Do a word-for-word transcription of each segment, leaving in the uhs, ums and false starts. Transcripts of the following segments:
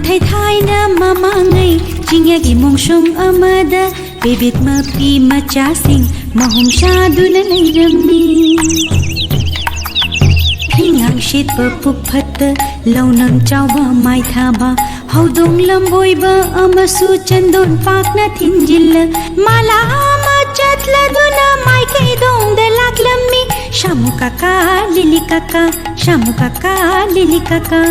ꯊꯥꯏ ꯊꯥꯏꯅ ꯃꯃꯥꯡꯉꯩ ꯆꯤꯡꯌꯥꯒꯤ ꯃꯣꯡꯁꯣꯡ ꯑꯃꯗ ꯄꯦꯕꯦꯠ ꯃꯄꯤ ꯃꯆꯥꯁꯤꯡ ꯃꯍꯨꯝ ꯁꯥꯗꯨꯅ ꯂꯩꯔꯝꯃꯤ꯫ ꯐꯤꯉꯥꯡ ꯁꯦꯠꯄ ꯄꯨꯛ ꯐꯠꯇ ꯂꯧꯅꯝ ꯆꯥꯎꯕ ꯃꯥꯏꯊꯥꯕ ꯍꯧꯗꯣꯡ ꯂꯝꯕꯣꯏꯕ ꯑꯃꯁꯨ ꯆꯟꯗꯣꯟ ꯄꯥꯛꯅ ꯊꯤꯟꯖꯤꯜꯂ ꯃꯥꯂꯥ ꯑꯃ ꯆꯠꯂꯗꯨꯅ ꯃꯥꯏꯀꯩꯗꯣꯡꯗ ꯂꯥꯛꯂꯝꯃꯤ꯫ ꯁꯥꯃꯨ ꯀꯥꯀꯥ ꯂꯤꯂꯤ ꯀꯥꯀꯥ ꯁꯥꯃꯨ ꯀꯥꯀꯥ ꯂꯤꯂꯤ ꯀꯥꯀꯥ꯫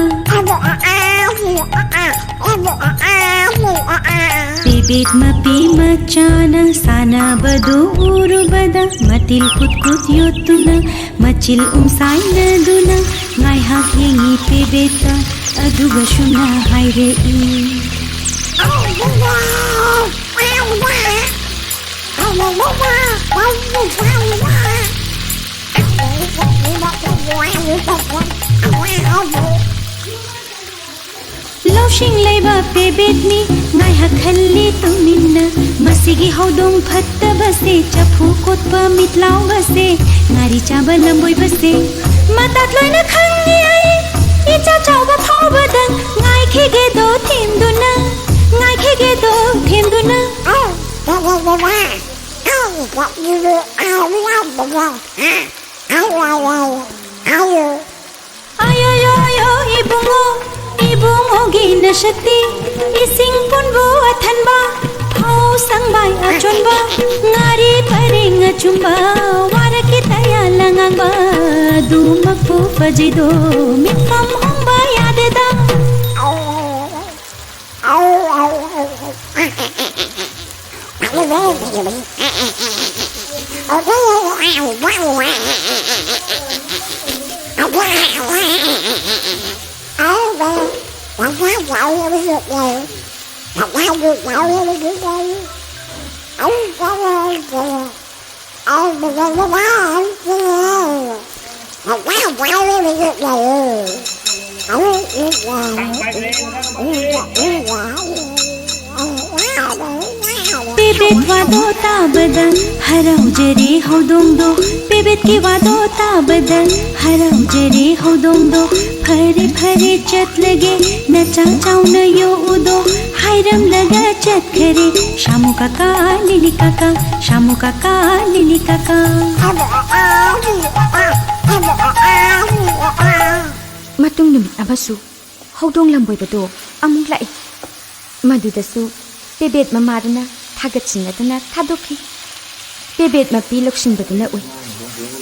ꯄꯦꯕꯦꯠ ꯃꯄꯤ ꯃꯆꯥꯅ ꯁꯥꯟꯅꯕꯗꯨ ꯎꯔꯨꯕꯗ ꯃꯇꯤꯜ ꯀꯨꯠ ꯀꯨꯠ ꯌꯣꯠꯇꯨꯅ ꯃꯆꯤꯜ ꯎꯝꯁꯥꯏꯅꯗꯨꯅ ꯉꯥꯏꯍꯥꯛ ꯌꯦꯡꯉꯤ ꯄꯦꯕꯦꯠꯇ꯫ ꯑꯗꯨꯒ ꯁꯨꯝꯅ ꯍꯥꯏꯔꯛꯏ꯫ ꯂꯧꯁꯤꯡ ꯂꯩꯕ ꯄꯦꯕꯦꯠꯅꯤ ꯉꯥꯏꯍꯥꯛ ꯈꯜꯂꯤ ꯇꯨꯃꯤꯟꯅ꯫ ꯃꯁꯤꯒꯤ ꯍꯧꯗꯣꯡ ꯐꯠꯇꯕꯁꯦ ꯆꯐꯨ ꯀꯣꯠꯄ ꯃꯤꯠ ꯂꯥꯎꯕꯁꯦ ꯉꯥꯔꯤ ꯆꯥꯕ ꯂꯝꯕꯣꯏꯕꯁꯦ ꯃꯇꯥꯠ ꯂꯣꯏꯅ ꯈꯪꯉꯤ ꯑꯩ꯫ ꯏꯆꯥ ꯆꯥꯎꯕ ꯐꯥꯎꯕꯗ ꯉꯥꯏꯈꯤꯒꯦꯗꯣ ꯊꯦꯝꯗꯨꯅ ꯉꯥꯏꯈꯤꯒꯦꯗꯣ ꯊꯦꯝꯗꯨꯅ꯫ ꯑꯌꯣꯌꯣꯌꯣ ꯏꯕꯨꯡꯉꯣ ꯏꯕꯨꯡꯉꯣꯒꯤ ꯅꯁꯛꯇꯤ ꯏꯁꯤꯡ ꯄꯨꯟꯕꯨ ꯑꯊꯟꯕ ꯐꯧ ꯁꯪꯕꯥꯏ ꯑꯆꯣꯟꯕ ꯉꯥꯔꯤ ꯄꯔꯦꯡ ꯑꯆꯨꯝꯕ ꯋꯥꯔꯛꯀꯤ ꯇꯌꯥꯜ ꯑꯉꯥꯡꯕ ꯑꯗꯨꯃꯛꯄꯨ ꯐꯖꯩꯗꯣ ꯃꯤꯠꯐꯝ ꯍꯣꯡꯕ ꯌꯥꯗꯦꯗ꯫ ꯄꯦꯕꯦꯠ ꯋꯥꯗꯣ ꯇꯥꯕꯗ ꯍꯔꯥꯎꯖꯔꯦ ꯍꯧꯗꯣꯡꯗꯣ꯫ ꯄꯦꯕꯦꯠꯀꯤ ꯋꯥꯗꯣ ꯇꯥꯕꯗ ꯍꯔꯥꯎꯖꯔꯦ ꯍꯧꯗꯣꯡꯗꯣ꯫ ꯐꯔꯦ ꯐꯔꯦ ꯆꯠꯂꯒꯦ, ꯅꯆꯥ ꯆꯥꯎꯅ ꯌꯣꯛꯎꯗꯣ ꯍꯥꯏꯔꯝꯂꯒ ꯆꯠꯈꯔꯦ꯫ ꯁꯥꯃꯨ ꯀꯥꯀꯥ, ꯂꯤꯂꯤ ꯀꯥꯀꯥ, ꯁꯥꯃꯨ ꯀꯥꯀꯥ, ꯂꯤꯂꯤ ꯀꯥꯀꯥ꯫ ꯃꯇꯨꯡ ꯅꯨꯃꯤꯠ ꯑꯃꯁꯨ ꯍꯧꯗꯣꯡ ꯂꯝꯕꯣꯏꯕꯗꯣ ꯑꯃꯨꯛ ꯂꯥꯛꯏ꯫ ꯃꯗꯨꯗꯁꯨ ꯄꯦꯕꯦꯠ ꯃꯃꯥꯗꯨꯅ ꯊꯥꯒꯠꯁꯤꯟꯅꯗꯨꯅ ꯊꯥꯗꯣꯛꯈꯤ꯫ ꯄꯦꯕꯦꯠ ꯃꯄꯤ ꯂꯧꯁꯤꯟꯕꯗꯨꯅ ꯎꯏ꯫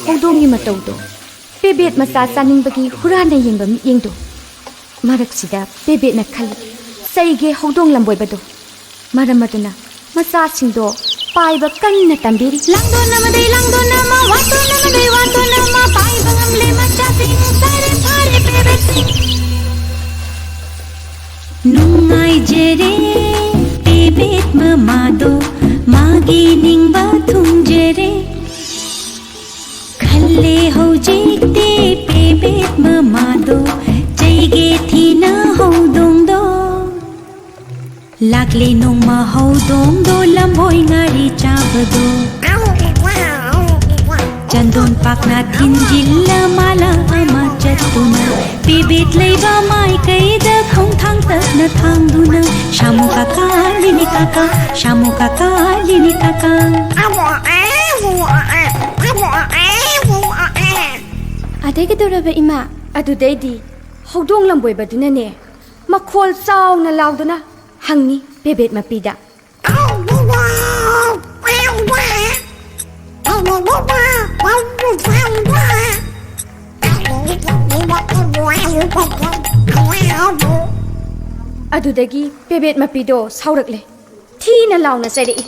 ꯍꯧꯗꯣꯡꯒꯤ ꯃꯇꯧꯗꯣ ꯄꯦꯕꯦꯠ ꯃꯆꯥ ꯆꯥꯅꯤꯡꯕꯒꯤ ꯍꯨꯔꯥꯟꯅ ꯌꯦꯡꯕ ꯃꯤꯠꯌꯦꯡꯗꯣ꯫ ꯃꯔꯛꯁꯤꯗ ꯄꯦꯕꯦꯠꯅ ꯈꯜꯂꯤ, "ꯆꯩꯒꯦ ꯍꯧꯗꯣꯡ ꯂꯝꯕꯣꯏꯕꯗꯣ"꯫ ꯃꯔꯝ ꯑꯗꯨꯅ ꯃꯆꯥꯁꯤꯡꯗꯣ ꯄꯥꯏꯕ ꯀꯟꯅ ꯇꯝꯕꯤꯔꯤ꯫ ꯂꯥꯡꯗꯣꯟ ꯑꯃꯗꯩ ꯂꯥꯡꯗꯣꯟ ꯑꯃ, ꯋꯥꯇꯣꯟ ꯑꯃꯗꯩ ꯋꯥꯇꯣꯟ ꯑꯃ, ꯄꯥꯏꯕ ꯉꯝꯂꯦ ꯃꯆꯥꯁꯤꯡ, ꯐꯔꯦ ꯐꯔꯦ ꯄꯦꯕꯦꯠꯁꯤꯡ꯫ ꯅꯨꯡꯉꯥꯏꯖꯔꯦ, ꯄꯦꯕꯦꯠ ꯃꯃꯥꯗꯣ ꯃꯥꯒꯤ ꯅꯤꯡꯕ ꯊꯨꯡꯖꯔꯦ꯫ ꯈꯜꯂꯦ ꯍꯧꯖꯤꯛꯇꯤ ꯄꯦꯕꯦꯠ ꯃꯃꯥꯗꯣ ꯆꯩꯒꯦ ꯊꯤꯅ ꯍꯧꯗꯣꯡꯗꯣ꯫ ꯂꯥꯛꯂꯦ ꯅꯣꯡꯃ ꯍꯧꯗꯣꯡꯗꯣ ꯂꯝꯕꯣꯏ ꯉꯥꯔꯤ ꯆꯥꯕꯗꯣ꯫ ꯆꯟꯗꯣꯟ ꯄꯥꯛꯅ ꯊꯤꯟꯖꯤꯜꯂ ꯃꯥꯂꯪ ꯑꯃ ꯆꯠꯇꯨꯅ, ꯄꯦꯕꯦꯠ ꯂꯩꯕ ꯃꯥꯏꯀꯩꯗ ꯈꯣꯡꯊꯥꯡ ꯇꯞꯅ ꯊꯥꯡꯗꯨꯅ, ꯁꯥꯃꯨ ꯀꯥꯀꯥ, ꯂꯤꯂꯤ ꯀꯥꯀꯥ, ꯁꯥꯃꯨ ꯀꯥꯀꯥ, ꯂꯤꯂꯤ ꯀꯥꯀꯥ꯫ ꯑꯗꯩ ꯀꯩꯗꯧꯔꯕ ꯏꯃꯥ? ꯑꯗꯨꯗꯩꯗꯤ ꯍꯧꯗꯣꯡ ꯂꯝꯕꯣꯏꯕꯗꯨꯅꯅꯦ, ꯃꯈꯣꯜ ꯆꯥꯎꯅ ꯂꯥꯎꯗꯨꯅ ꯍꯪꯉꯤ ꯄꯦꯕꯦꯠ ꯃꯄꯤꯗ꯫ ꯑꯗꯨꯗꯒꯤ ꯄꯦꯕꯦꯠ ꯃꯄꯤꯗꯣ ꯁꯥꯎꯔꯛꯂꯦ꯫ ꯊꯤꯅ ꯂꯥꯎꯅ ꯆꯩꯔꯛꯏ꯫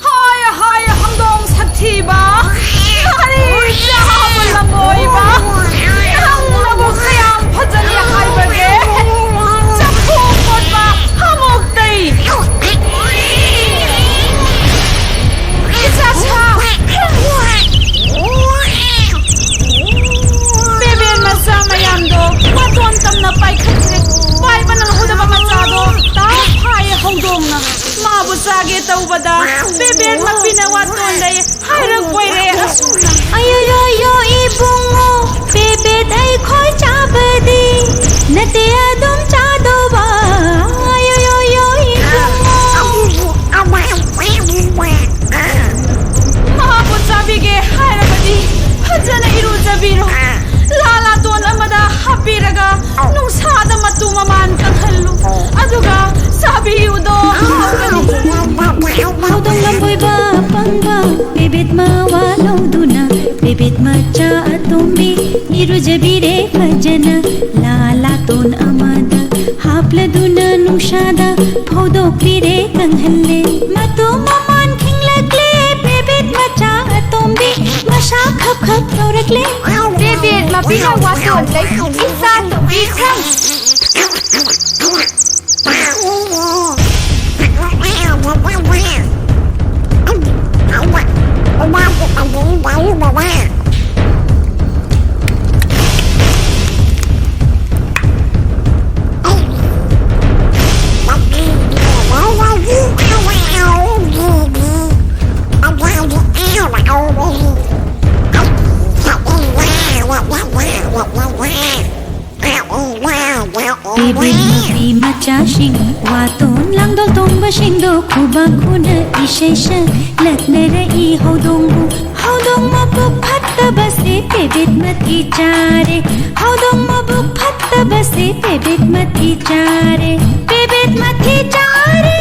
ꯍꯥꯏ, ꯍꯥꯏ, ꯍꯧꯗꯣꯡ ꯁꯛꯊꯤꯕ! ꯉꯥꯔꯤ ꯆꯥꯕ ꯂꯝꯕꯣꯏꯕ! ꯅꯪꯅꯕꯨ ꯀꯌꯥꯝ ꯐꯖꯅꯤ ꯍꯥꯏꯕꯒꯦ? ꯆꯐꯨ ꯀꯣꯠꯄ ꯑꯃꯨꯛꯇꯩ! ꯏꯆꯥ ꯁꯥ! ꯄꯦꯕꯦꯠ ꯃꯆꯥ ꯃꯌꯥꯝꯗꯣ ꯃꯇꯣꯟ ꯇꯝꯅ ꯄꯥꯏꯈꯠꯈ꯭ꯔꯦ꯫ ꯄꯥꯏꯕ ꯅꯪꯍꯧꯗꯕ ꯃꯆꯥꯗꯣ ꯇꯥ ꯐꯥꯏ ꯍꯧꯗꯣꯡꯅ꯫ ꯃꯥꯕꯨ ꯆꯥꯒꯦ ꯇꯧꯕꯗ ꯄꯦꯕꯦꯠ ꯃꯄꯤꯅ ꯋꯥꯇꯣꯟꯗꯩ ꯍꯥꯏꯔꯛꯄꯣꯏꯔꯦ ꯑꯁꯨꯝꯅ꯫ ꯑꯌꯣ ꯌꯣ ꯌꯣ ꯏꯕꯨꯡꯉꯣ, ꯄꯦꯕꯦꯠ ꯀꯪꯍꯜꯂꯦ꯫ ꯃꯇꯨ ꯃꯃꯥꯟ ꯈꯤꯡꯂꯛꯂꯦ꯫ ꯄꯦꯕꯦꯠ ꯃꯆꯥ ꯑꯇꯣꯝꯕꯤ ꯃꯁꯥ ꯈꯞ ꯈꯞ ꯇꯧꯔꯛꯂꯦ꯫ ꯄꯦꯕꯦꯠ ꯃꯄꯤꯅ ꯋꯥꯇꯣꯟ ꯂꯩ ꯏꯆꯥ ꯇꯣꯝꯕꯤ ꯁꯝ꯫ ꯄꯦꯕꯦꯠ ꯃꯄꯤ ꯃꯆꯥꯁꯤꯡ ꯋꯥꯇꯣꯟ ꯂꯥꯡꯗꯣꯜ ꯇꯣꯡꯕꯁꯤꯡꯗꯣ ꯈꯨꯕꯥꯛ ꯈꯨꯅ ꯏꯁꯩ ꯁꯛꯂꯛꯅꯔꯛꯏ ꯍꯧꯗꯣꯡꯕꯨ꯫ ꯍꯧꯗꯣꯡ ꯃꯕꯨꯛ ꯐꯠꯇꯕꯁꯦ ꯄꯦꯕꯦꯠ ꯃꯊꯤ ꯆꯥꯔꯦ꯫ ꯍꯧꯗꯣꯡ ꯃꯕꯨꯛ ꯐꯠꯇꯕꯁꯦ ꯄꯦꯕꯦꯠ ꯃꯊꯤ ꯆꯥꯔꯦ꯫ ꯄꯦꯕꯦꯠ ꯃꯊꯤ ꯆꯥꯔꯦ꯫